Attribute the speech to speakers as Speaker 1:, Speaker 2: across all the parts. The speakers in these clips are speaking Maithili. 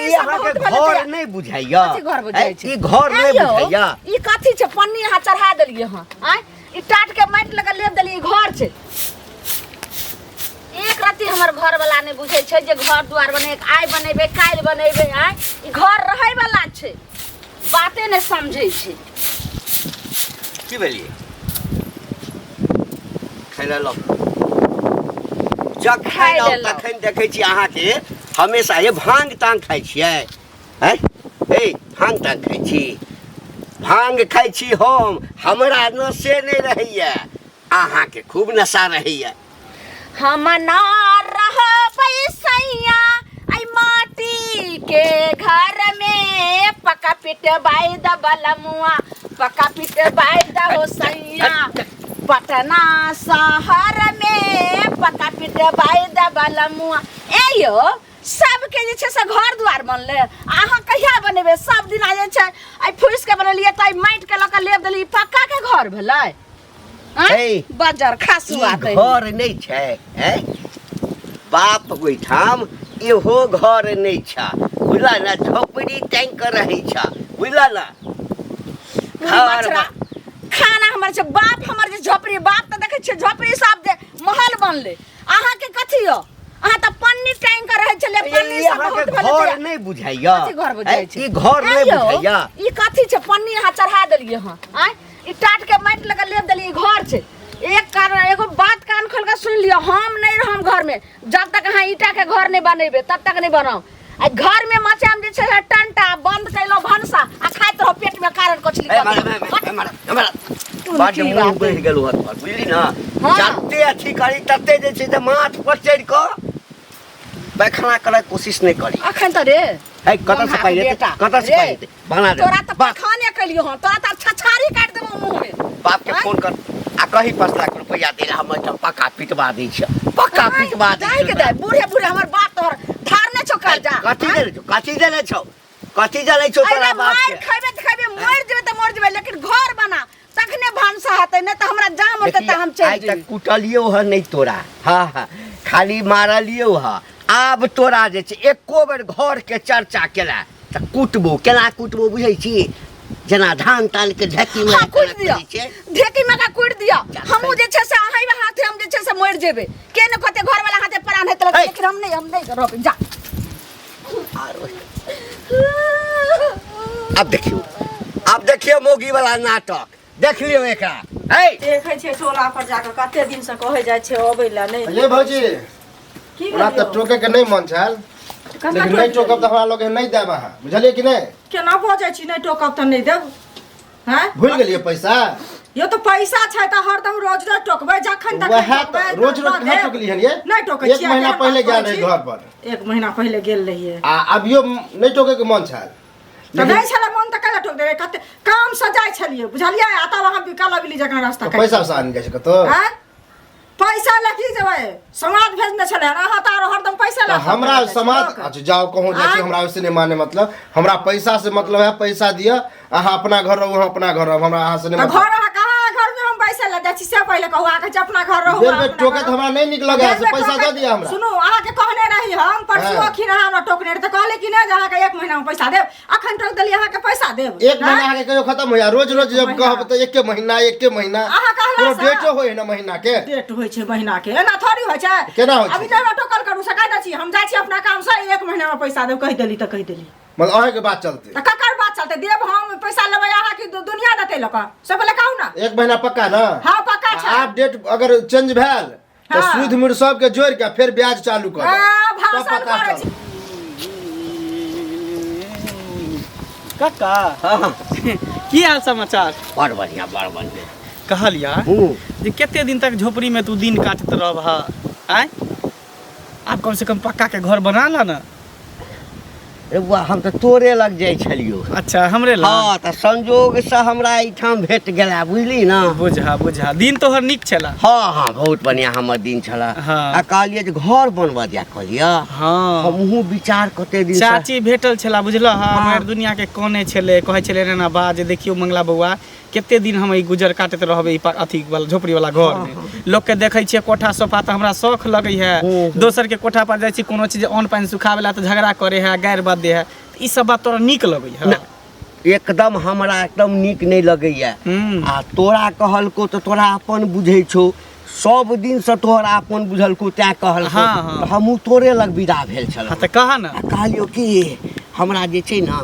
Speaker 1: ई
Speaker 2: सब
Speaker 1: अहाँके
Speaker 2: बहुत भेलै
Speaker 1: घर
Speaker 2: तऽ-
Speaker 1: नहि बुझाइया
Speaker 2: कथी घर बुझाइ छै
Speaker 1: ई घर नहि
Speaker 2: आँय यौ,
Speaker 1: बुझाइया
Speaker 2: ई कथी छै पन्नी अहाँ चढ़ा देलियै हँ आँय ई टाट के माटि लगा लेप देलियै ई घर छै एक रत्ती हमर घर वाला नहि बुझै छै जे घर दुआर बने आइ बनेबै काल्हि बनेबै आँय ई घर रहै वाला छै बाते नहि समझै छै
Speaker 1: की भेलियै खाइ लए लऽ जखन
Speaker 2: खाइ
Speaker 1: आउ
Speaker 2: लए लाउ।
Speaker 1: तखन देखै छी अहाँके हमेशा ये भांग तांग खाइ छियै हैं हे भांग तांग खाइ छी भांग खाइ छी हम हमरा नशे नहि रहैया अहाँके खूब नशा रहैया
Speaker 2: हम ना रहबै सैया ऐ माटी के घर में पका पिटबाई द बलमुआ पका पिटबाई द हो सैया पटना शहर में पका पिटबाई द बलमुआ ए यो सबके जे छै से घर दुआर बनलै अहाँ कहिया बनेबै सब दिना जे छै आइ फूसि के बनेलियै तऽ आइ माटि के लऽ कऽ लेप देलियै ई पक्का के घर भेलै आँय?
Speaker 1: हे।
Speaker 2: बजर खासु
Speaker 1: ई
Speaker 2: आते
Speaker 1: घर नहि छै हैं बाप ओहिठाम इहो घर नहि छ बुझला ने झोपड़ी टाँगि कऽ रहै छ बुझला ने घर
Speaker 2: मछरा खाना हमर छै बाप हमर जे झोपड़ी बाप तऽ देखै छियै झोपड़ी साफ जे महल बनलै अहाँके कथी यौ अहाँ तऽ पन्नी टांगि कऽ रहै छलियै पन्नी
Speaker 1: ई
Speaker 2: सब
Speaker 1: अहाँके
Speaker 2: बहुत भेलै
Speaker 1: घर
Speaker 2: तऽ
Speaker 1: नहि बुझाइया
Speaker 2: कथी घर बुझाइ छै
Speaker 1: ई घर नहि
Speaker 2: आँय यौ,
Speaker 1: बुझाइया
Speaker 2: ई कथी छै पन्नी अहाँ चढ़ा देलियै हँ आँय ई टाट के माटि लगा लेप देलियै ई घर छै एक कारण एगो बात कान खोल के सुनि लिअ हम नहि रहम घर में जब तक अहाँ ईटा के घर नहि बनेबै तब तक नहि बनाउ आ घर में मचान जे छै से टंटा बंद कयलहुँ भनसा आ खाइत रहू पेट में कारण कछली
Speaker 1: ए, मारे, मारे, मारे, मारे, मारे। बड्ड
Speaker 2: टुनकी
Speaker 1: मुँह
Speaker 2: बात।
Speaker 1: बढ़ि गेल हत पर बुझली ने
Speaker 2: हाँ।
Speaker 1: जते अथी करी तते जे छै से माथ पर चढ़ि कऽ पैखाना करैके कोशिश नहि करी
Speaker 2: अखन तऽ रे
Speaker 1: है कतऽ से
Speaker 2: बन्हा
Speaker 1: पाइ
Speaker 2: के
Speaker 1: एतै
Speaker 2: बेटा।
Speaker 1: कतऽ से
Speaker 2: रे,
Speaker 1: पाइ एतै बना दे
Speaker 2: तोरा तऽ
Speaker 1: बाप
Speaker 2: पैखाने कलियो हँ तोरा तऽ छछारी काटि देबो मुँह में
Speaker 1: बाप के फोन कर आ कही 5 लाख रुपैआ दे हम एहिठाम पक्का पिटवा दै छियै पक्का पिटवा दै
Speaker 2: जाय के दे बूढ़े बूढ़े हमर बाप तोहर धारने छौ कर्जा
Speaker 1: कथी देले छौ कथी देले छौ कथी देले छौ
Speaker 2: अरे
Speaker 1: तोरा बाप
Speaker 2: मार
Speaker 1: के
Speaker 2: खैबे तऽ खैबे मरि जेबे तऽ मरि जेबे लेकिन घर बना तखने भनसा हेतै नहि तऽ हमरा जहाँ मन
Speaker 1: देखी,
Speaker 2: तऽ हम चलि
Speaker 1: आइ तक
Speaker 2: जेबै
Speaker 1: कुटलियौ हँ नहि तोरा हँ हँ खाली मारलियौ हँ आब तोरा जे छै एको बेर घरके चर्चा केला तऽ कुटबो केना कुटबो बुझै छी जेना धान तान के ढेकी में
Speaker 2: हाँ कुटि दिअ
Speaker 1: कुटै छै
Speaker 2: ढेकी में का कुटि दिअ हमहूँ जे छै से अहीं हाथे हम जे छै से मरि जेबै के ने कहतै घरवाला हाथे प्राण हेतै
Speaker 1: ऐ।
Speaker 2: लेकिन हम नहि रहबै जा
Speaker 1: आरो आब देखियौ आब देखियौ मौगी वाला नाटक देख लियौ एकरा है
Speaker 3: देखै छियै टोला पर जाकऽ कते दिन से कहै जाइ छै अबै लए नहि
Speaker 4: ये भौजी
Speaker 3: की
Speaker 4: ओना तऽ
Speaker 3: भेल यौ?
Speaker 4: टोके के नहि मन छल
Speaker 3: कतना
Speaker 4: लेकिन नहि
Speaker 3: टोकि
Speaker 4: टोकब तऽ हमरा लोग नहि देब अहाँ बुझलियै कि नहि
Speaker 3: केना बजै छी नहि टोकब तऽ नहि देब हैं
Speaker 4: भूलि गेलियै पैसा
Speaker 3: यो तऽ पैसा छै तऽ हरदम रोज रोज टोकबै जखन तखन
Speaker 4: वएह
Speaker 3: टोकबै,
Speaker 4: तऽ रोज रोज
Speaker 3: तऽ
Speaker 4: कहाँ
Speaker 3: देब।
Speaker 4: टोकली हन ये
Speaker 3: नहि टोकै
Speaker 4: एक
Speaker 3: छियै,
Speaker 4: महीना
Speaker 3: केहन
Speaker 4: पहिले
Speaker 3: बात
Speaker 4: गेल
Speaker 3: करै
Speaker 4: रही
Speaker 3: छी?
Speaker 4: घर पर
Speaker 3: एक महीना पहिले गेल रहियै
Speaker 4: आ अभियो नहि टोके के मन छल
Speaker 3: तऽ नहि छलै मन तऽ कैला टोक देबै कते काम से जाइ छलियै बुझलियै आ तब अहाँ बिकल अबली जकाँ रास्ता
Speaker 4: तऽ
Speaker 3: काटि
Speaker 4: पैसा उसा आनि जाइ छै कतौ
Speaker 3: आँय? पैसा लए की जेबै समाज भेजने छलै अहाँ तऽ आरो हरदम पैसा
Speaker 4: तऽ
Speaker 3: लए
Speaker 4: हमरा समाज अच्छा जाओ कहूँ जाइ छी
Speaker 3: आँय?
Speaker 4: हमरा ओहिसे नहि माने मतलब हमरा पैसा से मतलब है पैसा दिअ अहाँ अपना घर रहू हम अपना घर रहब हमरा अहाँ से नहि
Speaker 3: तऽ
Speaker 4: मतलब
Speaker 3: घर अहाँ कहाँ घर में हम बैसल लए जाइ छी से पहिले कहू अहाँ कहै छी अपना घर रहू
Speaker 4: बेर
Speaker 3: अहाँ
Speaker 4: बेर
Speaker 3: अपना
Speaker 4: टोके
Speaker 3: घर
Speaker 4: तऽ हमरा नहि नीक लगै
Speaker 3: बेर
Speaker 4: से
Speaker 3: बेर
Speaker 4: पैसा
Speaker 3: टोकैत-
Speaker 4: दऽ दिअ हमरा
Speaker 3: सुनू अहाँके कहने रही हम परसू
Speaker 4: हाँ।
Speaker 3: अखिन अहाँ हमरा टोकने रही तऽ कहले कि नहि जे अहाँके एक महीना में पैसा देब अखन टोक देलियै अहाँके पैसा देब
Speaker 4: एक महीना अहाँके कहियो खत्म होइया रोज रोज जब
Speaker 3: महीना।
Speaker 4: कहब तऽ एके महीना एके महीना
Speaker 3: अहाँ कहला
Speaker 4: कोनो
Speaker 3: सँ-
Speaker 4: डेटो होइ है ना महीना के
Speaker 3: डेट होइ छै महीना के एना थोड़ी होइ छै
Speaker 4: केना होइ छै?
Speaker 3: अभी तऽ हमरा टोकल करू से कहि दै छी हम जाइ छी अपना काम से एक महीना में पैसा देब कहि देली तऽ कहि देली
Speaker 4: मतलब अहाँके बात चलते
Speaker 3: तऽ ककर बात चलते देब हम पैसा लेबै अहाँ की दुनिया देतै लऽ कऽ से पहिले कहू ना
Speaker 4: एक महीना पक्का ना
Speaker 3: हाँ पक्का छै
Speaker 4: आब डेट अगर चेंज भेल तऽ
Speaker 3: हाँ।
Speaker 4: सूद मूर सबके जोड़ि के फेर ब्याज चालू कर
Speaker 3: हाँ,
Speaker 4: तब
Speaker 3: भाषण
Speaker 4: पता
Speaker 3: करै
Speaker 4: चलत
Speaker 3: छी
Speaker 5: काका
Speaker 1: हाँ
Speaker 5: की हाल समाचार
Speaker 1: बड़ बढ़िया बड़ बढ़िया
Speaker 5: कहलिया
Speaker 1: हूँ
Speaker 5: जे कते दिन तक झोपड़ी में तू दिन काटत रहबह आँय आब कम से कम पक्का के घर बना ला ना
Speaker 1: रे बुआ हम तऽ तोरे लग जाइ छलियौ
Speaker 5: अच्छा हमरे लग
Speaker 1: हाँ तऽ संजोगसँ हमरा एहिठाम भेट गेला बुझली ने
Speaker 5: बुझा बुझा दिन तोहर नीक छला
Speaker 1: हाँ हाँ बहुत बढ़िया हमर दिन छला
Speaker 5: हाँ।
Speaker 1: आ कहलियै जे घर बनबऽ दिया कहलियै
Speaker 5: हाँ
Speaker 1: हमहूँ विचार कते दिन
Speaker 5: चाची भेटल छला बुझल हाँ
Speaker 1: हाँ।
Speaker 5: मारि दुनिया के कोने छलै कहै छलै रे ना बा जे देखियौ मंगला बौआ कते दिन हम ई गुजर काटैत रहबै ई अथी वाला झोपड़ी वाला घर में लोग के देखै छियै कोठा सोफा तऽ हमरा शौख लगै है दोसर के कोठा पर जाइ छी कोनो चीज अन्न पानि सुखाबै ला तऽ झगड़ा करे है गारि बात दे है ई सब बात तोरा नीक लगै है
Speaker 1: एकदम हमरा एकदम नीक नहि लगैया आ तोरा कहलको तऽ तोरा अपन बुझै छौ सब दिनसँ तोहरा अपन बुझलको तैं कहलको
Speaker 5: हाँ, हाँ।
Speaker 1: तऽ हमहूँ तोरे लग विदा भेल छलहुँ
Speaker 5: हाँ तऽ कह ने
Speaker 1: आ कहलियौ कि हमरा जे छै ने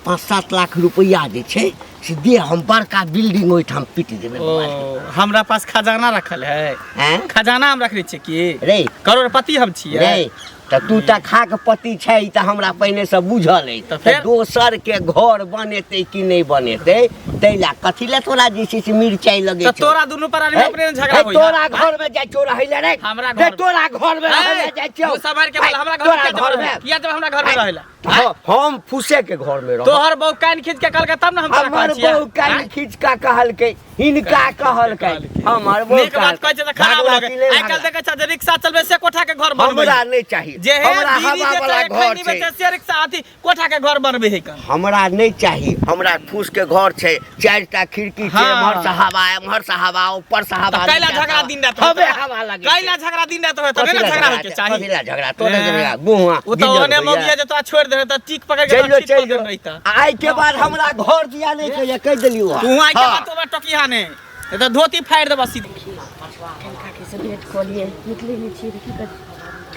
Speaker 1: 5-7 लाख रुपैआ जे छै से दे हम बड़का बिल्डिंग ओहिठाम पीट देबै
Speaker 5: ओ
Speaker 1: बौआ रे।
Speaker 5: हमरा पास खजाना रखल है
Speaker 1: आँय?
Speaker 5: खजाना हम रखने छियै की
Speaker 1: रे
Speaker 5: करोड़पति हम छियै
Speaker 1: रे तऽ तू तऽ खाक पति छै ई तऽ हमरा पहिनेसँ बुझल अछि
Speaker 5: तऽ फेर?
Speaker 1: तऽ दोसर के घर बनेतै कि नहि बनेतै ताहि लए कथी लए तोरा जे छै से मिरचाइ लगै
Speaker 5: तऽ
Speaker 1: छौ?
Speaker 5: तोरा दुनू प्राणी में
Speaker 1: हे?
Speaker 5: अपने झगड़ा
Speaker 1: हे,
Speaker 5: होइया
Speaker 1: तोरा घर में जाइ छौ रहै लए रे
Speaker 5: हमरा
Speaker 1: रे,
Speaker 5: घर में।
Speaker 1: तोरा घर में रहै लए जाइ छौ
Speaker 5: मुँह मारि के बोल, हमरा घर में
Speaker 1: तोरा
Speaker 5: किया
Speaker 1: घर
Speaker 5: जब
Speaker 1: में
Speaker 5: किया जब हमरा घर में रहै ला
Speaker 1: हाँ, हम फूसे के घर में रहब
Speaker 5: तोहर बहू कान खींच के कहलकै तब ने हम तोरा
Speaker 1: हमर
Speaker 5: कहै छियै
Speaker 1: बहू कान
Speaker 5: आँय?
Speaker 1: खींच के कहलकै हिनका कहलकै हमर बहू
Speaker 5: नीक बात कहै छै तऽ खराब
Speaker 1: भागला
Speaker 5: लगै
Speaker 1: कि नहि
Speaker 5: आइ काल्हि
Speaker 1: भागला?
Speaker 5: देखै छै जे रिक्शा चलबै से कोठा के घर बनबै
Speaker 1: हमरा नहि चाही
Speaker 5: जे हे
Speaker 1: हमरा
Speaker 5: बीड़ी
Speaker 1: हवा
Speaker 5: बेचै
Speaker 1: वाला
Speaker 5: है,
Speaker 1: घर
Speaker 5: खैनी
Speaker 1: छै
Speaker 5: बेचै से रिक्शा अथी कोठा के घर बनबै है कन
Speaker 1: हमरा नहि चाही हमरा फूस के घर छै चारिटा खिड़की छै
Speaker 5: हाँ।
Speaker 1: एम्हर से हवा एम्हर से हवा ऊपर से हवा
Speaker 5: तऽ कैला
Speaker 1: नीचा से
Speaker 5: झगड़ा
Speaker 1: हवा।
Speaker 5: दिन राति
Speaker 1: हवे
Speaker 5: होतै?
Speaker 1: हवा लगै छै।
Speaker 5: कैला झगड़ा दिन राति होतै
Speaker 1: कथी
Speaker 5: तबे ने
Speaker 1: ला
Speaker 5: झगड़ा होइके
Speaker 1: छै?
Speaker 5: चाही
Speaker 1: कथी ला झगड़ा तोरे
Speaker 5: एँ।
Speaker 1: झगड़ा गुहा
Speaker 5: ओ तऽ ओहने मौगिया जे तोरा छोड़ि देने तऽ टीक पकड़ि के
Speaker 1: चलि
Speaker 5: तोरा
Speaker 1: जो
Speaker 5: ठीक
Speaker 1: चलि
Speaker 5: कऽ
Speaker 1: जो
Speaker 5: देने रहितऽ
Speaker 1: आइ के बाद हमरा घर दिया नहि कहिया कहि देलियौ हँ।
Speaker 5: तू आइ के
Speaker 1: हाँ।
Speaker 5: बाद तोरा टकिया ने नहीं तऽ धोती फाड़ि देबऽ सीधे
Speaker 2: काकी से भेंट कऽ लिए निकले नहि छियै तऽ की करबै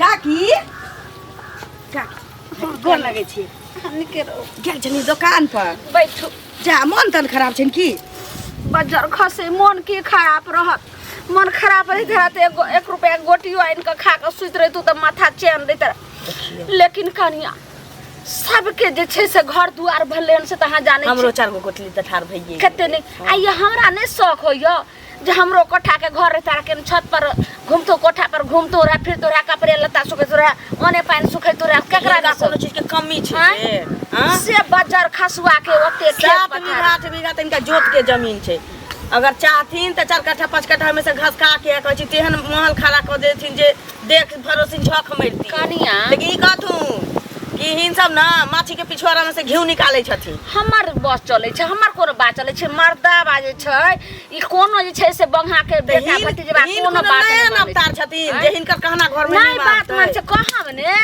Speaker 3: काकी काकी गोर लगै छी
Speaker 2: नीके रहू
Speaker 3: गेल छली दोकान पर
Speaker 2: बैठू
Speaker 3: जा मन तन खराब छनि की
Speaker 2: बज्जर खसे मन की खराब रहत मन खराब रहैत रहत एगो एक रुपया के गोटियो आनि कऽ खा कऽ सुति रहितहुँ तऽ माथा चैन दैत रहए लेकिन कनिया सबके जे छै से घर दुआर भेलै हन से तऽ अहाँ जानै
Speaker 6: हमरो
Speaker 2: छी
Speaker 6: चारि गो कोठली तऽ ठाढ़ भइए
Speaker 2: कते नहि आ ई हमरा नहि शौक होइए जे हमरो कोठाके घर रहिता रह केन छत पर घुमतो कोठा पर घुमतो रह फिरतो रह कपड़े लत्ता सुखैतो रह ओने पानि सुखैतो रह केकरा
Speaker 6: हिनका
Speaker 2: नहि
Speaker 6: कोनो
Speaker 2: शौक?
Speaker 6: चीज के कमी छै
Speaker 2: आँय?
Speaker 6: जे, आँय?
Speaker 2: से बजर खसुआ के ओते खेत
Speaker 6: 7
Speaker 2: पथार
Speaker 6: बीघा 8 बीघा तऽ हिनका जोत के जमीन छै अगर चाहथिन तऽ 4 कट्ठा 5 कट्ठा में से घसका के कहै छी तेहन महल खड़ा कऽ देथिन जे देख भरोसिन झक मरती
Speaker 2: कनिया।
Speaker 6: लेकिन ई कहथुन कि हिन सब ना माछी के पिछुआरा में से घिउ निकालै छथिन
Speaker 2: हमर बस चलै छै हमर कोनो बात चलै छै मर्दा बाजै छै ई कोनो जे छै से बंहा के
Speaker 6: तऽ
Speaker 2: बेटा
Speaker 6: हिन
Speaker 2: भतीजबा
Speaker 6: हिन
Speaker 2: कोनो
Speaker 6: कोनो
Speaker 2: बात
Speaker 6: नया
Speaker 2: नहि मानै
Speaker 6: नवतार
Speaker 2: छै।
Speaker 6: छथिन जे हिनकर कहना घर में
Speaker 2: नहि बात मान छै कहब ने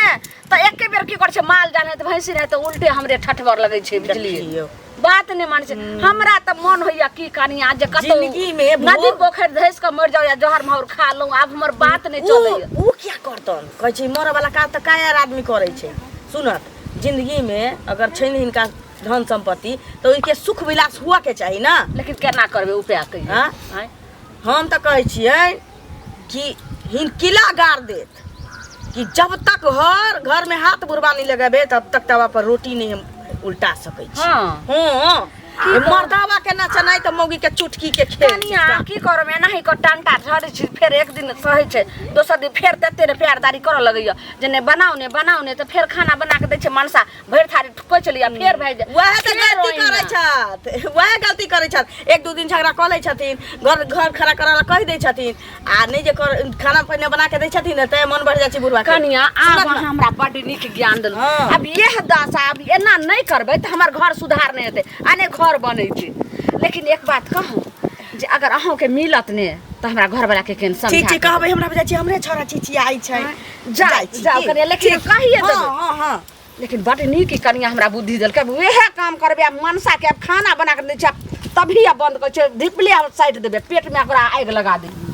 Speaker 2: तऽ एके बेर की करै छै माल जाल है तऽ भैंसी रहै तऽ उल्टे हमरे ठठबर लगै छै बुझलियै
Speaker 6: देखियौ।
Speaker 2: बात नहि मानै छै हमरा तऽ मन होइया की कनिया जे कतौ
Speaker 6: जिंदगी में
Speaker 2: नदी पोखरि धसि कऽ मरि जाउ या जहर माहुर खा लूं आब हमर बात नहि चलैया
Speaker 6: ऊ किया करतन कहै छै मरऽ वाला काज तऽ कायर आदमी करै छै सुनत जिंदगी में अगर छै ने हिनका धन सम्पत्ति तऽ ओहिके सुख विलास हुअ के चाही ना
Speaker 2: लेकिन केना करबै उपाय कहियौ
Speaker 6: हाँ?
Speaker 2: आँय?
Speaker 6: हम तऽ कहै छियै कि हिन किला गाड़ देत कि जब तक हर घर में हाथ बुरबा नहीं लगेबे तब तक तवा पर रोटी नहीं हम उल्टा सकै छी
Speaker 2: हाँ।
Speaker 6: हाँ मर्दावा के नचनाइ तऽ मौगी के चुटकी के खेल
Speaker 2: कनिया की करब एनाही कऽ टंटा झड़ै छै फेर एक दिन सहै छै दोसर दिन फेर तते ने प्यारदारी करऽ लगैया जे नहि बनाउ ने बनाउ ने तऽ फेर खाना बना कऽ दै छै मनसा भरि थारी कोचि लिअ फेर भए जाइ
Speaker 6: वएह तऽ
Speaker 2: फेर
Speaker 6: गलती
Speaker 2: ओहिना।
Speaker 6: करै छथि वएह गलती करै छथि एक दू दिन झगड़ा कऽ लै छथिन घर घर खड़ा करै ला कहि दै छथिन आ नहि जे कर खाना पहिने बना के दै छथिन ने तऽ मन बढ़ि जाइ छै बुढ़वा के
Speaker 2: कनिया आब
Speaker 6: सुनत
Speaker 2: अहाँ
Speaker 6: ने?
Speaker 2: हमरा बड्ड नीक ज्ञान देलहुँ
Speaker 6: हाँ।
Speaker 2: आब इएह दशा आब एना नहि करबै तऽ हमर घर सुधार नहि हेतै आ नहि घर बनैतै लेकिन एक बात कहू जे अगर अहूँके मिलत ने तऽ हमरा घरवला के केन समझा
Speaker 6: ठीक छै कहबै हमरा बुझाइ छै हमरे छौड़ा चिचियाइ छै
Speaker 2: जा
Speaker 6: जाइ छी
Speaker 2: जाउ
Speaker 6: की?
Speaker 2: कनिया लेकिन
Speaker 6: ठीक।
Speaker 2: कहिए
Speaker 6: हँ
Speaker 2: देबै
Speaker 6: हँ हँ
Speaker 2: लेकिन बड्ड नीक ई कनिया हमरा बुद्धि देलकै आब उएह काम करबै आब मनसाके आब खाना बना कऽ दै छै आब तभी आब बन्द करै छै धिपले आब साटि देबै पेटमे ओकरा आगि लगा देबै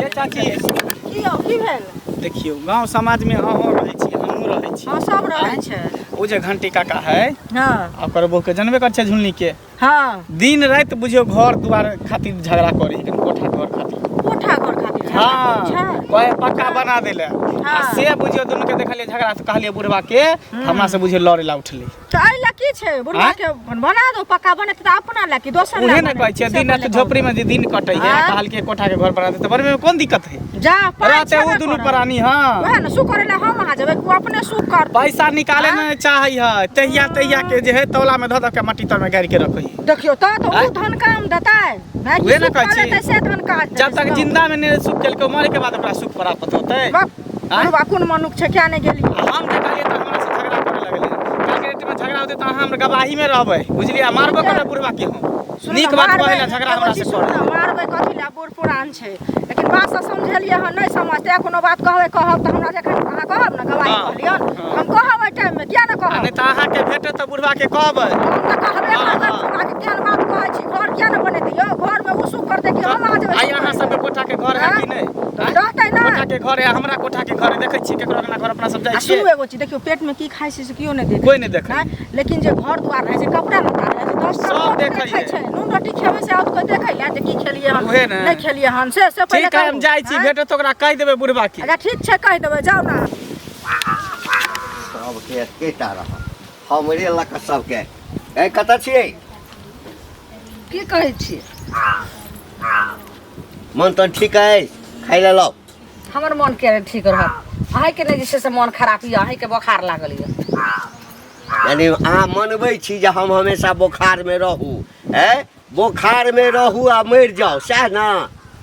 Speaker 5: ये चाची
Speaker 3: की यौ की भेल
Speaker 5: देखियौ गाँव समाजमे अहूँ रहै छी हमहूँ रहै छी
Speaker 3: हँ सब रहै छै
Speaker 5: ओ जे घंटी काका है
Speaker 3: हँ
Speaker 5: आ ओकर बहूके जनबे करै छै झुलनी के
Speaker 3: हँ
Speaker 5: दिन राति बुझियौ घर दुआर खातिर झगड़ा करै है कोठा घर खातिर
Speaker 3: कोठा घर खातिर झगड़ा
Speaker 5: हाँ
Speaker 3: करै छै
Speaker 5: कहे पक्का बना देले आ
Speaker 3: हाँ।
Speaker 5: से बुझियौ दुनू के देखलियै झगड़ा तऽ कहलियै बुढ़वा के हमरा से बुझियौ लड़े ला उठलै
Speaker 3: तऽ एहि लए की छै बुढ़वा
Speaker 5: आँय?
Speaker 3: के बना दो पक्का बनेतै तऽ अपना लए कि दोसर लए
Speaker 5: उहे ने
Speaker 3: बनेतै?
Speaker 5: कहै छियै
Speaker 3: से
Speaker 5: दिन राति
Speaker 3: पहिले
Speaker 5: झोपड़ी में जे दिन कटै है
Speaker 3: आँय?
Speaker 5: कहलकै कोठा के घर बना दे तऽ बनबै में कोन दिक्कत है
Speaker 3: कहू। जा पाइ
Speaker 5: रहते
Speaker 3: छेबे
Speaker 5: ओ दुनू
Speaker 3: करत।
Speaker 5: प्राणी हाँ
Speaker 3: वएह ने सुख करै लए हम अहाँ जेबै कि ओ अपने सुख करतै
Speaker 5: पैसा निकाले ने चाहै है तहिया तहिया के जे है तौला में धऽ धऽ के मट्टी तर में गाड़ि के रखै है
Speaker 3: देखियौ तऽ तऽ ओ
Speaker 5: आँय?
Speaker 3: धन काम देतै भाय
Speaker 5: उहे ने
Speaker 3: सुख
Speaker 5: कहै
Speaker 3: कऽ
Speaker 5: छी।
Speaker 3: लेतै से धन काज देतै,
Speaker 5: जब तक
Speaker 3: से कहू।
Speaker 5: जिंदा में नहि सुख केलकै मरे के बाद ओकरा सुख प्राप्त होतै
Speaker 3: बाप
Speaker 5: आँय?
Speaker 3: बुढ़वा कोन मनुख छै किया नहि गेलियै
Speaker 5: आ हम जे कहलियै तऽ हमरा से झगड़ा करे लगलै काल्हि के डेट में झगड़ा होतै तऽ अहाँ हमर गवाही में रहबै, बुझलियै? मारबो करबै बुढ़वा के हम।
Speaker 3: सुनू
Speaker 5: नीक
Speaker 3: ने,
Speaker 5: बात
Speaker 3: मारबै,
Speaker 5: कहै लए झगड़ा
Speaker 3: एगो
Speaker 5: हमरा से
Speaker 3: चीज सुनू
Speaker 5: करै।
Speaker 3: ने, मारबै कथी लए, बूढ़ पुरान छै, लेकिन बात से समझेलियै हन, नहि समझतै। कोनो बात कहबै, कहब तऽ हमरा जखन अहाँ कहब ने गवाही
Speaker 5: हाँ,
Speaker 3: कहलियन,
Speaker 5: हाँ।
Speaker 3: हम कहब एहि टाइममे, किया ने
Speaker 5: आ
Speaker 3: कहब?
Speaker 5: नहि तऽ अहाँके भेटत तऽ बुढ़वा के कहबै।
Speaker 3: हम तऽ कहबे
Speaker 5: हाँ,
Speaker 3: करबै
Speaker 5: हाँ।
Speaker 3: बुढ़वा के, केहन बात कहै छी? घर किया ने बनेतै यौ? घरमे ओ सुख करतै कि हम अहाँ जेबै
Speaker 5: आइ
Speaker 3: सुख
Speaker 5: अहाँ
Speaker 3: करै
Speaker 5: सबके
Speaker 3: लए?
Speaker 5: कोठा के घर है कि नहि? आँय?
Speaker 3: रहतै ने।
Speaker 5: कोठा के घर है, हमरा कोठा के घर है, देखै छियै केकरो अंगना घर अपना सब जाइ
Speaker 3: आ
Speaker 5: छियै?
Speaker 3: सुनू एगो चीज, देखियौ पेटमे की खाइ छै से केओ नहि देखै
Speaker 5: कोइ नहि देखै।
Speaker 3: आँय? लेकिन जे घर दुआर रहै छै, कपड़ा लत्ता रहै छै, 10 टा
Speaker 5: सब
Speaker 3: लोक
Speaker 5: देखै
Speaker 3: देखै
Speaker 5: छै।
Speaker 3: छै। नून रोटी खेबै से आओत कोइ देखै लए जे की खेलियै हन,
Speaker 5: उहे ने।
Speaker 3: नहि खेलियै हन, से से पहिले
Speaker 5: ठीक है, हम
Speaker 3: कहू।
Speaker 5: जाइ छी।
Speaker 3: आँय?
Speaker 5: भेटत ओकरा कहि देबै बुढ़वा के।
Speaker 3: अच्छा ठीक छै, कहि देबै, जाउ ने।
Speaker 1: सबके एकेटा रहत, हमरे लऽ कऽ सबके। ए, कतऽ छियै?
Speaker 2: की कहै छियै?
Speaker 1: मन तन ठीक अछि? खाइ लए लाउ।
Speaker 2: हमर मन के ठीक रहत? अहीँके नहि जे छै से मन खराब यऽ, अहीँके बोखार लागल यऽ।
Speaker 1: यानी अहाँ मनबै छी जे हम हमेशा बोखारमे रहू? ऐ बोखारमे रहू आ मरि जाउ, सएह ने?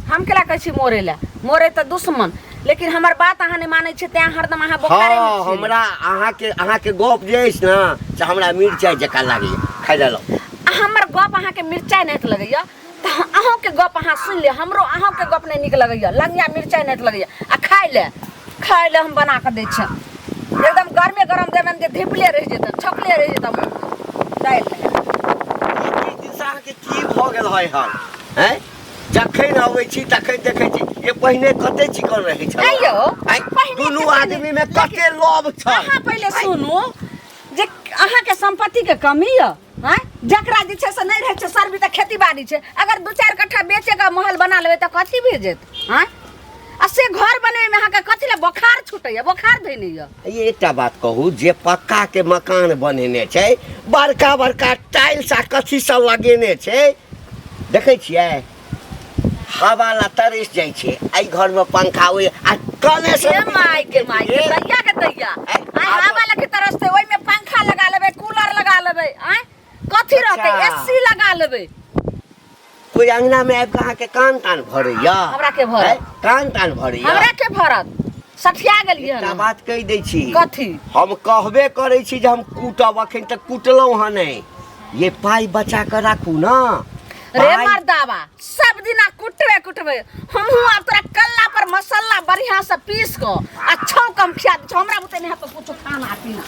Speaker 2: हम केला कहै छी मरे लए? मरे तऽ दुश्मन, लेकिन हमर बात अहाँ नहि मानै छियै, तेँ हरदम अहाँ बोखारे मे
Speaker 1: हँ
Speaker 2: छी।
Speaker 1: हमरा अहाँके गप जे अछि ने से हमरा मिरचाइ जकाँ लागैए। खाइ लए लाउ।
Speaker 2: आ हमर गप अहाँके मिरचाइ नहि लगैए तऽ अहूँके गप अहाँ सुनि लिअ, हमरो अहूँके गप नहि नीक लगैए, लंगिया मिरचाइ नहि लगैए। आ खाइ लए, खाइ लए हम बना कऽ दै छियनि, एकदम गरमे गरम देबनि जे धिपले रहि जेतनि, छकले रहि जेतनि दालि।
Speaker 1: ई दिनसँ अहाँके की भऽ गेल है हन? हैं, जखन अबै छी तखन देखै छी जे पहिने कते चिकन रहै छल।
Speaker 2: आँय यौ,
Speaker 1: आँय,
Speaker 2: पहिने
Speaker 1: दुनू
Speaker 2: कते
Speaker 1: आदमी मे कते लोभ छल।
Speaker 2: अहाँ पहिले सुनू जे अहाँके सम्पत्तिके कमी यऽ? आँय, जकरा जे छै से नहि रहै छै सर्वी तऽ खेती बाड़ी छै। अगर 2-4 कट्ठा बेचे कऽ महल बना लेबै तऽ कथी भे जेत? आँय, आ से घर बनबैमे अहाँके कथी लए बोखार छूटैए, बोखार धैने यऽ?
Speaker 1: ये एकटा बात कहू, जे पक्का के मकान बनेने छै, बड़का बड़का टाइल्स आ कथी सब लगेने छै, देखै छियै हवा ला तरस जाइ छै। एहि घर में पंखा ओहि आ कने से
Speaker 2: ए माय के माय के, दैया के दैया,
Speaker 1: आँय,
Speaker 2: आँय,
Speaker 1: आब-
Speaker 2: हवा लगे तरसते, ओहिमे पंखा लगा लेबै, कूलर लगा लेबै, आँय, कथी रहतै?
Speaker 1: अच्छा।
Speaker 2: एसी लगा लेबै।
Speaker 1: कोइ अंगना में आबि कऽ अहाँके कान तान भरैया?
Speaker 2: हमरा के भरत?
Speaker 1: आँय, कान तान भरैया?
Speaker 2: हमरा के भरत? सठिया गेलियै
Speaker 1: एकटा
Speaker 2: हन।
Speaker 1: बात कहि दै छी।
Speaker 2: कथी?
Speaker 1: हम कहबे करै छी जे हम कूटब, अखन तक कुटलहुँ हँ नहि। ये पाइ बचा कऽ राखू ने।
Speaker 2: रे
Speaker 1: पाइ-
Speaker 2: मर्दाबा, सब दिना कुटबे कुटबे। हमहूँ आब तोरा कल्ला पर मसाला बढ़िया से पीस कऽ आ छौंक हम खिया दै छौ। हमरा बुते नहि हेतौ कुछो खाना पीना।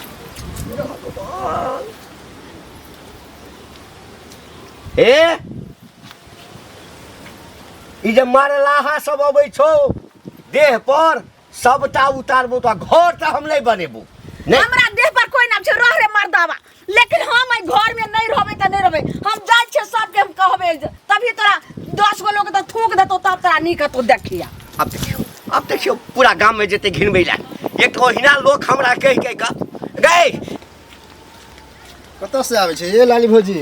Speaker 1: ए, ई जे मरलाहा सब अबै छौ देह पर, सबटा उतारबो तऽ घर तऽ हम नहि बनेबो नहि।
Speaker 2: हमरा देह पर कोई ना छै, रह रे मर्दाबा, लेकिन हम एहि घर में नहीं रहबै तऽ नहीं रहबै। हम जाइ छियै, सबके हम कहबै जे तभी तोरा 10 गो लोग तऽ थूक देतौ, तब तोरा नीक हेतौ। देखिया,
Speaker 1: आब देखियौ, आब देखियौ, पूरा गाम में जेतै घिनबै लए। एक ओहिना लोक हमरा कहि कहि कऽ गए।
Speaker 4: कतऽ से आबै छै ये लाली भौजी?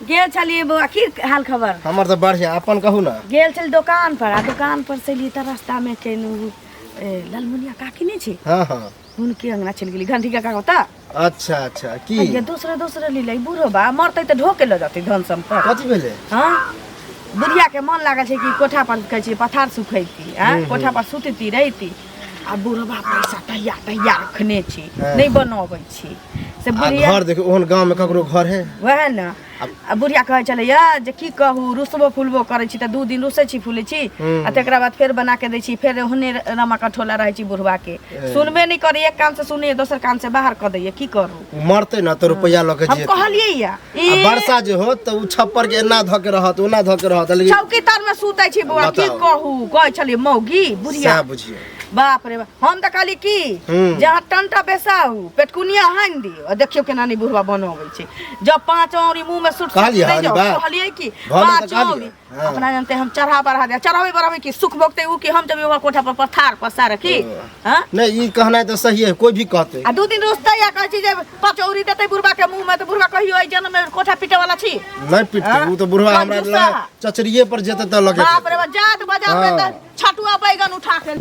Speaker 6: गेल छलियै बौआ, की हाल खबर?
Speaker 4: हमर तऽ बढ़िया, अपन कहू ने।
Speaker 6: गेल छली दोकान पर, आ दोकान पर से एलियै तऽ रास्तामे केलहुँ ललमुनिया काकी नहि छै?
Speaker 4: हाँ हाँ।
Speaker 6: हुनके अंगना चलि गेली, घंटी काका ओतऽ।
Speaker 4: अच्छा अच्छा, की
Speaker 6: ये दोसरे दोसरे लीलै, बूढ़ो बा मरतै तऽ ढोके लऽ जेतै धन सम्पत्ति।
Speaker 4: कथी भेलै?
Speaker 6: हाँ, बुढ़िया के मन लागल छै कि कोठा पर कहै छै पथार सुखैती, आँ, कोठा पर सुतती रहिती। आ बुढ़बा पैसा तहिया तहिया रखने छी, नहि बनबै छी से
Speaker 4: आ
Speaker 6: बुढ़िया।
Speaker 4: घर देखियौ, ओहन गाँव में ककरो घर है?
Speaker 6: वएह ने। आ बुढ़िया कहै छलैया जे की कहू, रुसबो फुलबो करै छी तऽ 2 दिन रुसै छी फूलै छी, आ तकरा बाद फेर बना के दै छी, फेर ओहने रमा कठोला रहै छी। बुढ़वा के सुनबे नहि करै, एक कान से सुनैए दोसर कान से बाहर कऽ दैए। की करू?
Speaker 4: उ मरतै ने तऽ रुपैआ लऽ के
Speaker 6: हम
Speaker 4: जेतै।
Speaker 6: कहलियै या
Speaker 4: आ वर्षा जे होत तऽ उ छप्पर के एना धऽ के रहत, ओना धऽ के रहत, लेकिन
Speaker 6: चौकी तर में सुतै छी बौआ, की
Speaker 4: बताउ।
Speaker 6: कहू, कहै छलियै मौगी बुढ़िया।
Speaker 4: सएह बुझियौ।
Speaker 6: बाप रे बाप, हम तऽ कहली की जहाँ टंटा बेसाहू पेटकुनिया हानि दियौ, आ देखियौ केना नहि बुढ़वा बनबै छै। जब 5 औरी मुँह में सुट
Speaker 4: कहलियै
Speaker 6: नहि
Speaker 4: हन
Speaker 6: जाउ,
Speaker 4: बात?
Speaker 6: कहलियै कि
Speaker 4: भऽ गेल तऽ
Speaker 6: 5
Speaker 4: कहलियै।
Speaker 6: औरी
Speaker 4: हाँ।
Speaker 6: अपना जानते हम चढ़ा बढ़ा दे, चढ़ाबै बढ़ाबै की सुख भोगते उ कि हम जब ओकर कोठा पर पथार पसार की? हाँ?
Speaker 4: नहीं, ई कहनाइ तऽ सही है, कोई भी कहते।
Speaker 6: आ 2 दिन रुसतै आ कहै छी जे 5 औरी देतै बुढ़वा के मुँह में, तऽ बुढ़वा कहियो एहि जन्म में कोठा पीटे वाला छी?
Speaker 4: नहीं पीटते।
Speaker 6: हाँ?
Speaker 4: उ तऽ बुढ़वा हमरा
Speaker 6: कंजूसा।
Speaker 4: लग चचरिए पर जेतै तऽ लगे
Speaker 6: बाप रे
Speaker 4: जेतै।
Speaker 6: बाप, जात बाजार में
Speaker 4: हाँ।
Speaker 6: तऽ छटुआ बैगन उठा के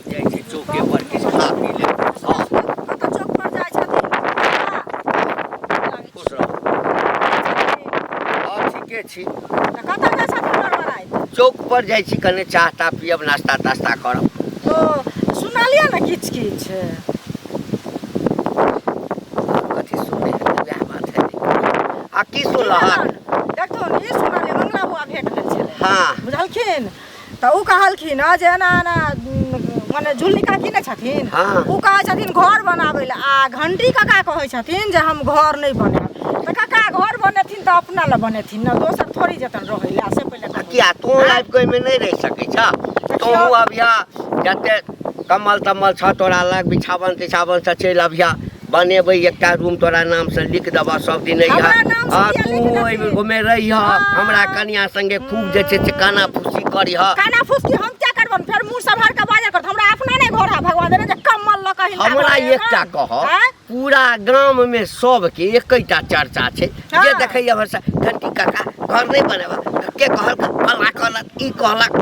Speaker 1: जाइ छै चौके पर किछु खा पी ले। हाँ,
Speaker 3: कतऽ चौक पर जाइ छथिन?
Speaker 1: खुश रहू। हाँ, ठीके छी।
Speaker 3: तऽ कतऽ जाइ छथिन बड़बड़ाइत?
Speaker 1: चौक पर जाइ छी, कने चाह ताह पियब, नाश्ता तास्ता करब।
Speaker 3: ओ सुनलियै ने किछु किछु?
Speaker 1: कथी आ की सुनलहक?
Speaker 3: देखतो ई सुनलियै, मंगला बुआ भेट भेल छलै।
Speaker 1: हाँ।
Speaker 3: बुझलखिन तऽ ओ कहलखिन हँ जे एना एना, मने झुलनी काकी नहि छथिन?
Speaker 1: हाँ।
Speaker 3: ओ कहै छथिन घर बनाबै लए, आ घंटी काका कहै छथिन जे हम घर नहि बनायब। तऽ काका घर बनेथिन तऽ अपना लए बनेथिन ने, दोसर थोड़ी जेतन रहै लए, से पहिले
Speaker 1: आ
Speaker 3: कहू।
Speaker 1: किया तू आबि कऽ ओहिमे नहि रहि सकै छह? तोहूँ अबिह, जते कम्बल तम्बल छह तोरा लग, बिछावन तिछावन से चलि अबिह, बनेबै एकटा रूम, तोरा नाम से लिख देबह, सब दिन अइह।
Speaker 3: हमरा नाम से
Speaker 1: आ
Speaker 3: किया
Speaker 1: तू
Speaker 3: लिख देथिन?
Speaker 1: ओहिमे रहिह।
Speaker 3: हाँ।
Speaker 1: हमरा कनिया संगे खूब जे छै से काना फूसी करिह।
Speaker 3: काना फुसकी हम क्या करबन? फेर मुंह सम्हार के बाजल करत। हमरा अपना नहीं घर है, भगवान देने जे कम्बल लऽ कऽ हिनका
Speaker 1: हमरा
Speaker 3: घर है।
Speaker 1: एकटा कह,
Speaker 3: आँय?
Speaker 1: पूरा गाम में सबके एकेटा चर्चा छै जे देखैया भरसा घंटी काका घर नहि बनेबा के कहलक, फल्लाँ कहलक, ई कहलक।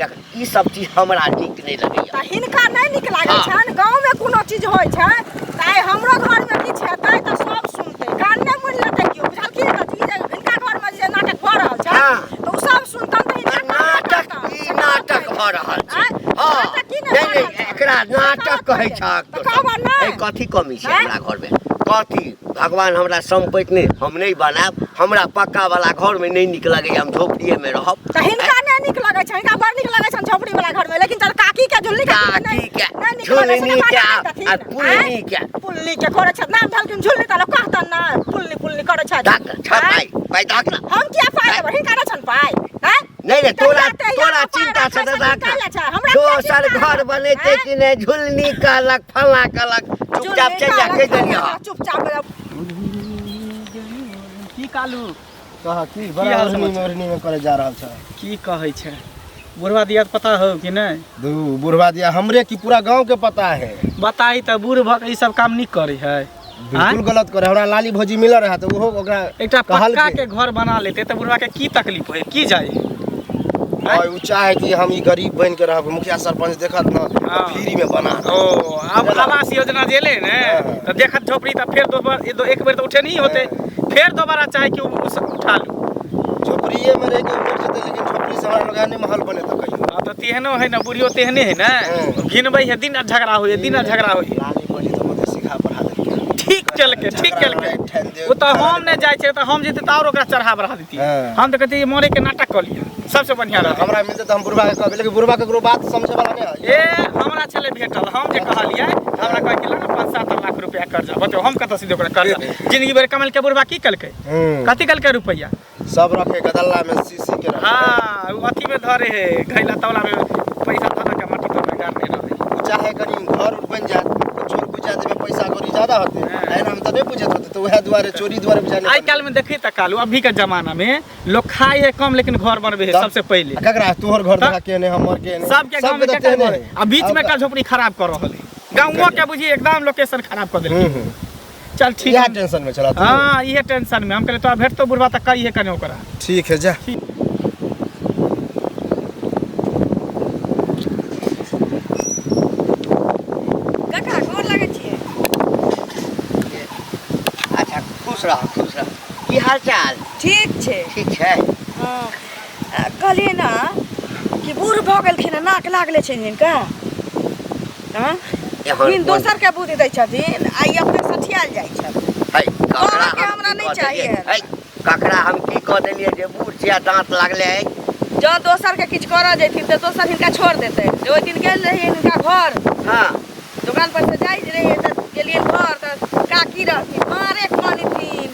Speaker 1: देख, ई सब चीज हमरा नीक नहि लगैया।
Speaker 3: तऽ हिनका नहि नीक लागै छनि। गाँव में कोनो चीज होइ छै तऽ आइ हमरो घर में किछु हेतै तऽ सब सुनतै, कान नहि मुड़ि लेतै केओ, बुझलखिन? तऽ ई जे हिनका घर में जे नाटक भऽ रहल छै तऽ ओ सब सुनतन तऽ हिनका
Speaker 1: नाटक
Speaker 3: करतन।
Speaker 1: ई नाटक भऽ रहल छै।
Speaker 3: आँय?
Speaker 1: हँ।
Speaker 3: नाटक की
Speaker 1: नहि
Speaker 3: नहि भऽ
Speaker 1: नहि
Speaker 3: रहल छै?
Speaker 1: एकरा नाटक कहै छहक?
Speaker 3: तऽ कहबऽ नहि?
Speaker 1: ए, कथी कमी छै
Speaker 3: आँय?
Speaker 1: हमरा घरमे? कथी भगवान हमरा सम्पति नहि? हम नहि बनायब, हमरा पक्का वाला घरमे नहि नीक लगैया, हम झोपड़िएमे रहब।
Speaker 3: तऽ हिनका नहि नीक लगै छै, हिनका बड़ नीक लगै छनि झोपड़ी वाला घर में, लेकिन तर काकी के, झुलनी काकी के
Speaker 1: काकी के,
Speaker 3: नहि नीक लगै छै।
Speaker 1: झुलनी के
Speaker 3: तऽ बना
Speaker 1: आ
Speaker 3: देथिन।
Speaker 1: पुलनी के।
Speaker 3: आँय? पुलनी के करै छथि, नाम धलखिन झुलनी तऽ लोक कहतन ना पुलनी पुलनी करै छथि।
Speaker 1: डाक छ
Speaker 3: आँय?
Speaker 1: पाइ पाइ डाक ना।
Speaker 3: हम किया पाइ देबै? हिनका नहि छनि पाइ? आँय?
Speaker 1: नहि नहि, तोरा
Speaker 3: तहिया
Speaker 1: तोरा
Speaker 3: तऽ पाइ
Speaker 1: चिन्ता
Speaker 3: रखै
Speaker 1: छ तऽ
Speaker 3: छथिन,
Speaker 1: डाक
Speaker 3: काल्हि छै। हमरा किया
Speaker 1: दोसर
Speaker 3: चिन्ता
Speaker 1: घर
Speaker 3: है?
Speaker 1: बनेतै
Speaker 3: आँय?
Speaker 1: कि नहि? झुलनी कहलक, फल्लाँ कहलक, चुपचाप
Speaker 3: झुलनी
Speaker 1: चलि जा,
Speaker 3: कहलक,
Speaker 1: कहि देलियै।
Speaker 3: चुपचाप।
Speaker 5: की कालू?
Speaker 4: कह की
Speaker 5: की
Speaker 4: बड़ा
Speaker 5: हाल
Speaker 4: ओढ़नी
Speaker 5: समाचार?
Speaker 4: में ओढ़नी में करे जा रहल छ?
Speaker 5: की कहै छै बुढ़वा दिया, पता हो कि नहि?
Speaker 4: दू बुढ़वा दिया हमरे की पूरा गांव के पता है।
Speaker 5: बताई तऽ बूढ़ भऽ के ई सब काम नीक करै है?
Speaker 4: बिल्कुल गलत करे। हमरा लाली भौजी मिलल रहा तऽ ओहो ओकरा
Speaker 5: एकटा पक्का
Speaker 4: कहलकै।
Speaker 5: के घर बना लेते तऽ बुढ़वा के की तकलीफ होय, की जाय?
Speaker 4: और उ चाहे कि हम ई गरीब बन के रहब, मुखिया सरपंच देखत न फ्री में बना देत।
Speaker 5: ओ अब आवास योजना जे एलै ने तऽ देखत झोपड़ी तऽ फेर दोबारा एक बेर तऽ उठे नहीं होते, फेर दोबारा चाहे कि उठा लू।
Speaker 4: झोपड़िए में रह के उतर जेतै, लेकिन झोपड़ी से हमरा लोग नहीं महल बने तऽ कहियो।
Speaker 5: हाँ, तऽ तेहनो है ने, बुढ़ियो तेहने है ने। घिनबै है, दिन रात झगड़ा होइए, दिन रात झगड़ा होइए।
Speaker 4: लाली भौजी तऽ मते सिखा पढ़ा देलकै।
Speaker 5: ठीक केलकै, ठीक
Speaker 4: झगड़ा
Speaker 5: केलकै।
Speaker 4: लड़ाइ ठानि देब,
Speaker 5: ओ तऽ हम नहि जाइ छियै, तऽ हम जेतै तऽ आओर ओकरा चढ़ा बढ़ा देतियै। हम तऽ कहतियै मरे के नाटक कऽ लिअ, सबसे बढ़िआँ रहतै।
Speaker 4: हमरा मिलतै तऽ हम बुढ़वा के कहबै, लेकिन बुढ़वा केकरो बात समझे वाला नहि है।
Speaker 5: ए, हमरा छलै भेटल, हम जे कहलियै तऽ हमरा कहै कि ला ने 5-7 लाख रुपया कर्जा। बताउ, हम कतऽ से ओकरा कर्जा? जिंदगी भरि कमेलकै बुढ़वा, की केलकै? कथी केलकै रुपैआ?
Speaker 4: सब रखे गदल्ला में शीशी के रखे।
Speaker 5: हाँ, उ अथी में धरे है, घैला तौला में पैसा धर के मट्टी तर में गाड़ने रहे।
Speaker 4: उ चाहे कनी घर उर बन जात तऽ चोर बुझा देबै, पैसा कौड़ी ज्यादा होते। एना में तऽ नहि बुझैत होते, तऽ उएह दुआरे चोरी दुआरे बुझा
Speaker 5: आइ काल्हि में देखी तऽ कालू, अभी के जमाना में लोग खाए है कम लेकिन घर बनबे है
Speaker 4: तब?
Speaker 5: सबसे पहले।
Speaker 4: आ ककरा तोहर घर
Speaker 5: तब?
Speaker 4: देखा के ने हमर के ने।
Speaker 5: सबके गाँव में
Speaker 4: तऽ
Speaker 5: केकर
Speaker 4: तेहने
Speaker 5: घर
Speaker 4: है।
Speaker 5: है? आ बीच में का झोपड़ी खराब कर रहल है गाँवो के, बुझी एकदम लोकेशन खराब कर देलकै। चल ठीक
Speaker 4: इएह
Speaker 5: है।
Speaker 4: टेंशन में चला तू।
Speaker 5: हाँ, इहे टेंशन में हम कहले तोरा भेटतो बुढ़वा तऽ कही है कने ओकरा।
Speaker 4: ठीक है, जा।
Speaker 6: काका, गोर लगै छियै।
Speaker 1: अच्छा, खुश रह, खुश रह। की हाल चाल?
Speaker 6: ठीक छै।
Speaker 1: ठीक छै।
Speaker 6: हँ, आ, कहलियै ने कि बूढ़ भऽ गेलखिन हँ, नाक लागले छै हिनका, हँ?
Speaker 1: एहन
Speaker 6: हिन
Speaker 1: कोन-
Speaker 6: दोसर के बुद्धि दै छथिन आ ई अपने सठियाल जाइ छथिन।
Speaker 1: है, ककरा
Speaker 6: अहाँके
Speaker 1: हम
Speaker 6: हमरा
Speaker 1: की
Speaker 6: नहि
Speaker 1: कऽ
Speaker 6: चाहिए।
Speaker 1: देलियै? है, ककरा हम की कऽ देलियै जे बूढ़ छियै आ दाँत लागले है?
Speaker 6: जँ दोसर के किछु करऽ जैथिन तऽ दोसर हिनका छोड़ देतै। जे ओहि दिन गेल रहियै हिनका घर, दुकान पर से जाइ रहियै तऽ गेलियै घर तऽ काकी रहथिन, मारे कनथिन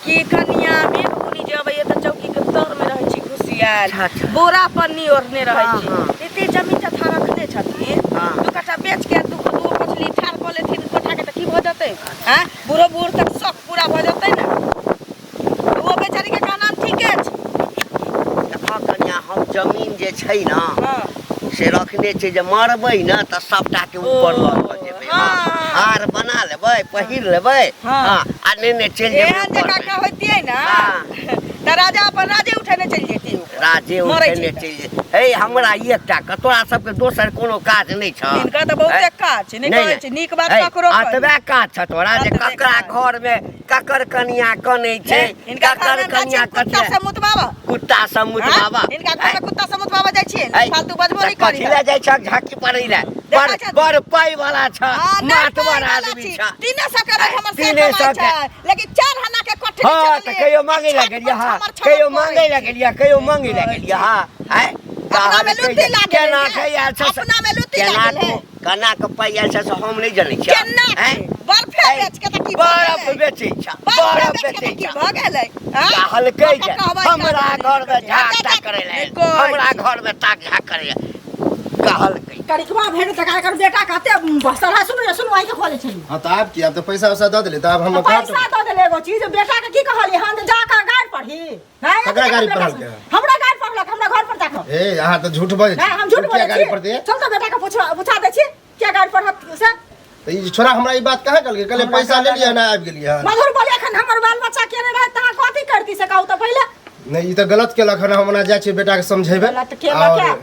Speaker 6: कि कनिया, मेघ बुनी जे अबैया तऽ चौकी के तर में रहै छी घुसियाल,
Speaker 1: अच्छा, अच्छा।
Speaker 6: बोरा पन्नी ओढ़ने रहै छी। एते जमीन जथा रखने छथिन, 2 कट्ठा बेच के दू दू पछली ठाढ़ कऽ लेथिन कोठा के तऽ की भऽ जेतै? आँय, बूढ़ो बूढ़ तक शौक पूरा भऽ जेतै ने? ओ बेचारी के कहना ठीके छै।
Speaker 1: देखऽ कनिया, हम जमीन जे छै ने से रखने छै जे मरबै ने तऽ सबटा के ऊपर लऽ कऽ जेबै। हार बना लेबै, पहिर लेबै। हाँ, आ नेने चलि जेबै
Speaker 6: एहन जे
Speaker 1: ऊपरमे।
Speaker 6: काका होइतियै ने।
Speaker 3: तऽ राजा अपन राजे उठेने चलि जेतै ओ।
Speaker 1: राजे
Speaker 3: मरै
Speaker 1: उठेने
Speaker 3: छै
Speaker 1: चलि जेतै। हे हमरा एकटा के तोरा सबके दोसर कोनो काज नहि छह
Speaker 3: हिनका तऽ बहुते काज छै, नहि कहै छै, नीक बात
Speaker 1: हे,
Speaker 3: ककरो कही।
Speaker 1: अतबे काज छ तोरा जे
Speaker 3: अतबे
Speaker 1: ककरा
Speaker 3: काज।
Speaker 1: घर में ककर कनिया कनै छै
Speaker 3: हिनका
Speaker 1: ककर
Speaker 3: घर में
Speaker 1: कनिया
Speaker 3: कुत्ता
Speaker 1: कथी
Speaker 3: से मुतबाबऽ
Speaker 1: कुत्ता सब मुतबाबा
Speaker 3: हिनका घर में कुत्ता से मुतबाबऽ जाइ छियै
Speaker 1: है,
Speaker 3: फालतू बजबो
Speaker 1: तऽ
Speaker 3: नहि करी
Speaker 1: कथी लए जाइ छह झाँकी पड़ै लए बड़
Speaker 3: देखै छह-
Speaker 1: बड़ पाइ वाला छ
Speaker 3: हाँ, नहि
Speaker 1: मातबर
Speaker 3: पाइ वाला
Speaker 1: आदमी
Speaker 3: छी।
Speaker 1: छ
Speaker 3: 300 के रोज हमर से
Speaker 1: 300
Speaker 3: कमाइ
Speaker 1: के।
Speaker 3: छै लेकिन 4 आना के कोठरी
Speaker 1: हाँ तऽ कहियो मांगे लए गेलियै हाँ कहियो मांगे लए गेलियै कहियो मांगे लए गेलियै हाँ है
Speaker 3: अपना में लुत्ती लागल
Speaker 1: केना
Speaker 3: है,
Speaker 1: के आयल छ
Speaker 3: अपना में लुत्ती
Speaker 1: केना
Speaker 3: लागल है।
Speaker 1: केना के पाइ आयल छ से हम नहि जनै छियै
Speaker 3: केना के?
Speaker 1: हैं?
Speaker 3: बर्फे
Speaker 1: हैं?
Speaker 3: बेच के तऽ की भऽ
Speaker 1: बर्फ
Speaker 3: गेलै?
Speaker 1: बेचै छ
Speaker 3: बर्फे
Speaker 1: बर्फ
Speaker 3: बेच के
Speaker 1: बेचै
Speaker 3: तऽ की
Speaker 1: छ
Speaker 3: भऽ गेलै हाँ?
Speaker 1: कहलकै जे
Speaker 3: कहबै
Speaker 1: हमरा
Speaker 3: काज
Speaker 1: घर में
Speaker 3: नहि
Speaker 1: झाँक
Speaker 3: करै।
Speaker 1: ताक करै लए
Speaker 3: नहि कहै
Speaker 1: हमरा घर में ताक झाँक करै लए कहलकै
Speaker 3: करिकबा भेट तक एकर बेटा कहते सलाह सुन सुन वही के खोले छली
Speaker 4: हाँ तऽ आब की आब तऽ पैसा वैसा दऽ देली तऽ आब हम
Speaker 3: पैसा दऽ देले एगो चीज बेटा के की कहली हन जा के गाड़ पढ़ी हैं?
Speaker 4: ककरा गाड़ी पढ़लकै?
Speaker 3: हमरा गाड़ी पढ़लक हमरा घर पर जाके
Speaker 4: ए अहाँ तऽ झूठ बजै
Speaker 3: नहीं हम झूठ बोलै
Speaker 4: गाड़ी
Speaker 3: छी
Speaker 4: पर दे
Speaker 3: चल तऽ बेटा के पूछा पूछा दै छी क्या गाड़ी पढ़त से
Speaker 4: तऽ ई छोरा हमरा ई बात कहाँ कहलकै कहले पैसा ले लिअ ना आबि गेलियै हन
Speaker 3: मधुर बोले एखन हमर बाल बच्चा केने रहै तहाँ कथी करती से कहू तऽ पहिले
Speaker 4: नहि ई तऽ गलत केलक हन हम ओना जाइ छियै बेटाके समझेबै
Speaker 3: गलत केलक
Speaker 4: आओर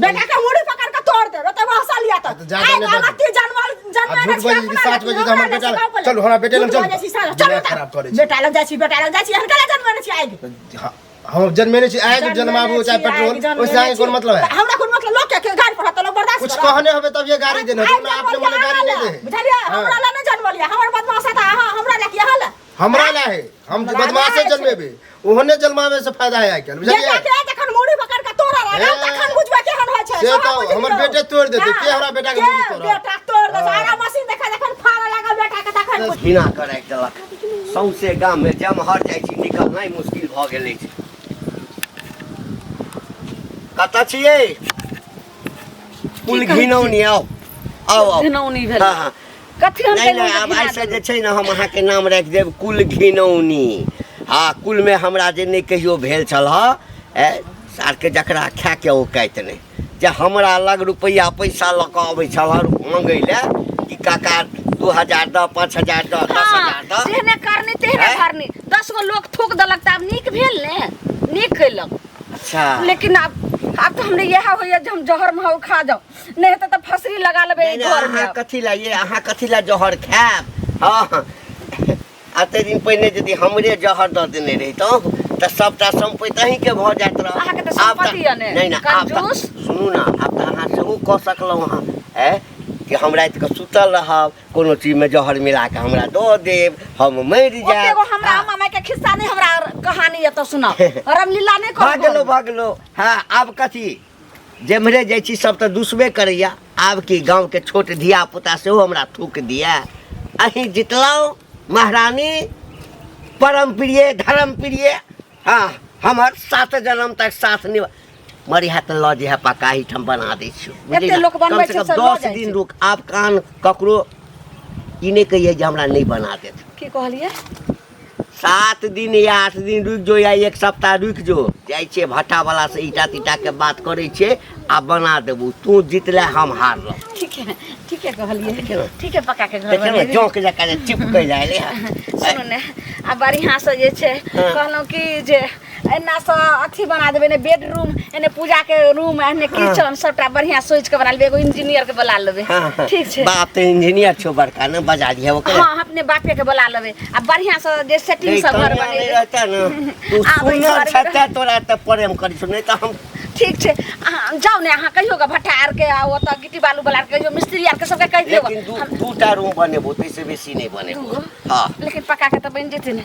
Speaker 3: बेटा के मुड़ी पकड़ के तोड़ देब तऽ वहसा लिया
Speaker 4: तऽ
Speaker 3: तऽ
Speaker 4: जा
Speaker 3: आइ
Speaker 4: नहि बाजू।
Speaker 3: अगत्ती जानवर
Speaker 4: आ झूठ बजै छी 7 बजे तऽ हमर बेटा चलू हमरा बेटे लग चलू
Speaker 3: चलू
Speaker 4: खराब करै छी
Speaker 3: बेटा लग जाइ छी बेटा लग जाइ छी हनका लग जनमेने छी आगि
Speaker 4: हाँ, हम जनमेने छी आगि जनमाबू चाहे पेट्रोल ओहिसँ आगे कोन मतलब है
Speaker 3: हमरा कोन मतलब लोग के गाड़ी पढ़त लोग बर्दाश्त
Speaker 4: कुछ कहने हवे तब ये गाड़ी देने
Speaker 3: आगि
Speaker 4: तो ना अपने मने गाड़ी नहीं दे
Speaker 3: बुझलियै हमरा ला नहि जनमलियै हमर बदमाश तऽ अहाँ हमरा ला किया हल
Speaker 4: हमरा ला है हम
Speaker 3: हमरा
Speaker 4: बदमाशे
Speaker 3: ला है।
Speaker 4: जन्मेबे ओहने जन्मावे से फायदा है आइ काल्हि
Speaker 3: बेटा
Speaker 4: बुझलियै
Speaker 3: के जखन मुड़ी पकड़ के तोड़ा
Speaker 4: हे।
Speaker 3: लागल तखन बुझबै केहन होइ छै
Speaker 4: से
Speaker 3: सब
Speaker 4: तऽ
Speaker 3: बुझि
Speaker 4: हमर
Speaker 3: लियौ।
Speaker 4: बेटे तोड़ि देतै, के
Speaker 3: हाँ,
Speaker 4: हमरा बेटा के
Speaker 3: के
Speaker 4: मुड़ी तोड़त?
Speaker 3: बेटा तोड़ देतै सारा मशीन देखा जखन फाड़ऽ लागल बेटा के तखन बुझ
Speaker 1: घिना कऽ राखि देलक सौंसे गाममे जमहर जाइ छी निकलनाइ मुश्किल भऽ गेल अछि कतऽ छियै कुल घिनौनी आउ आउ आउ
Speaker 2: घिनौनी भेल
Speaker 1: हाँ हाँ
Speaker 2: कथी हम
Speaker 1: नहि
Speaker 2: केलहुँ
Speaker 1: नहि
Speaker 2: जे
Speaker 1: आब
Speaker 2: घिना
Speaker 1: आइसँ जे
Speaker 2: देलहुँ?
Speaker 1: छै ने हम अहाँके नाम राखि देब कुल घिनौनी हँ कुलमे हमरा जे नहि कहियो भेल छल हँ ए सारके जकरा खाएके औकाति नहि जे हमरा लग रुपैआ पैसा लऽ कऽ अबै छल हँ मङ्गै लए कि काका 2000 दऽ 5000 दऽ 10,000 दऽ
Speaker 2: जेहने करनी तेहने
Speaker 1: आँय?
Speaker 2: भरनी 10 गो लोक थूक देलक तऽ आब नीक भेल ने नीक कयलक
Speaker 1: अच्छा
Speaker 2: लेकिन आब आब तऽ हमरा इएह होइए जे हम जहर महग खा जाउ नहि हेतै तऽ फसरी लगा लेबै
Speaker 1: नहि
Speaker 2: एहि
Speaker 1: नहि
Speaker 2: घरमे
Speaker 1: अहाँ कथी लए ये अहाँ कथी लए जहर खायब हँ एते दिन पहिने यदि हमरे जहर दऽ देने रहितहुँ तऽ सभटा सम्पत्ति अहीँके भऽ जाइत रहत
Speaker 2: अहाँके तऽ
Speaker 1: आब
Speaker 2: सम्पत्ति यऽ ने,
Speaker 1: नहि नहि आब तऽ
Speaker 2: कंजूस।
Speaker 1: सुनू ने आब तऽ अहाँ सेहो कऽ सकलहुँ हँ ऐं कि हम रातिके सुतल रहब कोनो चीजमे जहर मिला कऽ हमरा दऽ देब हम मरि
Speaker 2: ओते
Speaker 1: जायब
Speaker 2: एगो हमरा अम्मा माय के खिस्सा नहि हमरा कहानी एतऽ सुनाउ रामलीला नहि
Speaker 1: भऽ
Speaker 2: करू
Speaker 1: गेलो भऽ गेलो हँ आब कथी जेम्हरे जाइ छी सब तऽ दुसबे करैया आब की गाँवके छोट धिया पुता सेहो हमरा थूक दिया अहीं जितलहुँ महारानी परम प्रिय धर्म प्रिय हँ हमर 7 जन्म तक साथ निभा मरिहा तऽ लऽ जइहा पक्का एहिठाम बना दै छियौ बुझली
Speaker 2: एते
Speaker 1: ने?
Speaker 2: लोक बनबै
Speaker 1: कम से
Speaker 2: छै
Speaker 1: कम
Speaker 2: से लऽ
Speaker 1: 10
Speaker 2: जाइ
Speaker 1: दिन
Speaker 2: छै।
Speaker 1: रुक आब कान ककरो ई नहि कहियै जे हमरा नहि बना देत
Speaker 2: की कहलियै
Speaker 1: 7 दिन या 8 दिन रुकि जो या 1 सप्ताह रुकि जो जाइ छियै भट्टा वाला से ईटा तीटा के बात करै छियै आ बना देबू तू जितले हम हारलहुँ
Speaker 2: ठीक है ठीक है कहलियै
Speaker 1: देखियौ ने।
Speaker 2: ठीक है पक्का के घर
Speaker 1: देखियौ ने
Speaker 2: बनेबै।
Speaker 1: जोंक जकाँ जे चिपकै जाइ रे
Speaker 2: सुनू ने आ बढ़िआँ से जे छै
Speaker 1: हाँ।
Speaker 2: कहलहुँ कि जे एना से अथी बना देबै ने बेडरूम एने पूजा के रूम एने किचन सबटा बढ़िआँ सोचि के बना लेबै एगो इंजीनियर के बोला लेबै
Speaker 1: हाँ, हाँ।
Speaker 2: ठीक छै
Speaker 1: बाप तऽ इंजीनियर छौ बड़का ने बजा दिहे ओकरे
Speaker 2: हाँ अपने बापे के बोला लेबै आ बढ़िआँ से जे सेटिंग
Speaker 1: नहीं
Speaker 2: सब घर
Speaker 1: कनिया नहीं
Speaker 2: बनेबै
Speaker 1: रहता ना तू
Speaker 2: आबै
Speaker 1: सुनर
Speaker 2: घरमे
Speaker 1: छते तोरा तऽ प्रेम करै छौ नहीं तऽ हम
Speaker 2: ठीक छै अहाँ जाउ ने अहाँ कहियो गे भट्टा आरके आ ओतऽ गिट्टी बालू वाला आरके कहियो मिस्त्री आरके सबके कहि दियौ
Speaker 1: लेकिन दूटा रूम बनेबो ताहिसँ बेसी नहि बनेबो
Speaker 2: दूगो?
Speaker 1: हाँ
Speaker 2: लेकिन पक्का के तऽ बनि जेतै ने